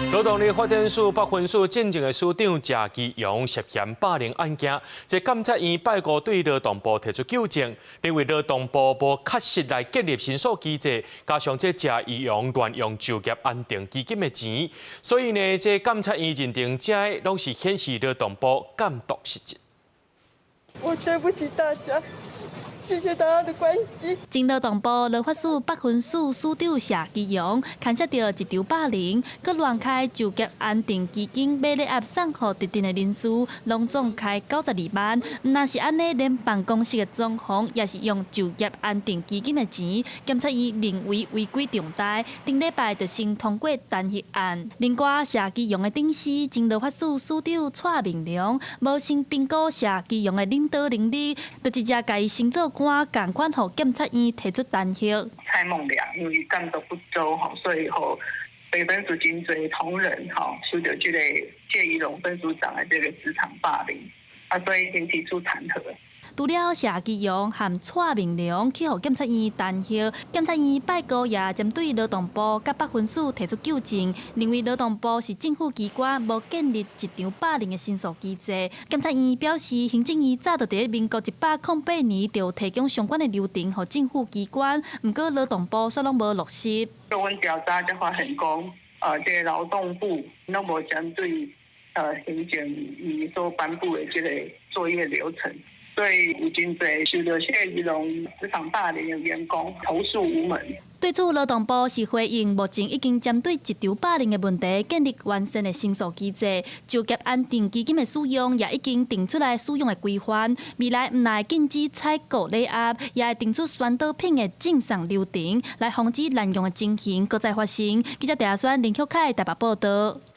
勞動力發展署北分署進前的署長謝其榮涉嫌霸凌案件，這監察院拜五對勞動部提出糾正，認為勞動部無確實來建立申訴機制，加上這謝其榮亂用就業安定基金的錢，所以呢，這監察院認定這攏是顯示勞動部監督失職。我對不起大家。謝謝大家的關心。前勞動部勞發署北分署署長謝其榮，牽涉著職場霸凌，閣亂開就業安定基金買禮盒送予特定的人士，攏總開92萬。毋但是按呢，連辦公室的裝潢也是用就業安定基金的錢。檢察院認為違規重大，頂禮拜就先通過彈劾案。另外，謝其榮的頂司前勞發署署長蔡明良，無先評估謝其榮的領導能力，就直接共伊升做官，仝款予檢察院提出彈劾。蔡孟良因為監督不周吼，所以予北分署真濟同仁吼受著這個謝宜榮分署長的這個職場霸凌，啊，所以已經提出彈劾。除了謝其榮和蔡明良去予檢察院彈劾，檢察院拜五也針對勞動部佮北分署提出糾正，認為勞動部是政府機關，無建立職場霸凌的申訴機制。檢察院表示，行政院早就佇咧民國108年就提供相關的流程予政府機關，毋過勞動部煞攏無落實。就阮調查才發現講，這個勞動部攏無針對行政院所頒布的這個作業流程。所以有真濟受著謝宜榮職場霸凌的員工投訴無門。對此，勞動部是回應，目前已經針對職場霸凌的問題建立完善的申訴機制，就業安定基金的使用也已經定出來使用的規範。未來毋但禁止採購禮盒，也會定出宣導品的贈送流程，來防止濫用的情形閣再發生。記者鄭亞宣、林旭凱台北報導。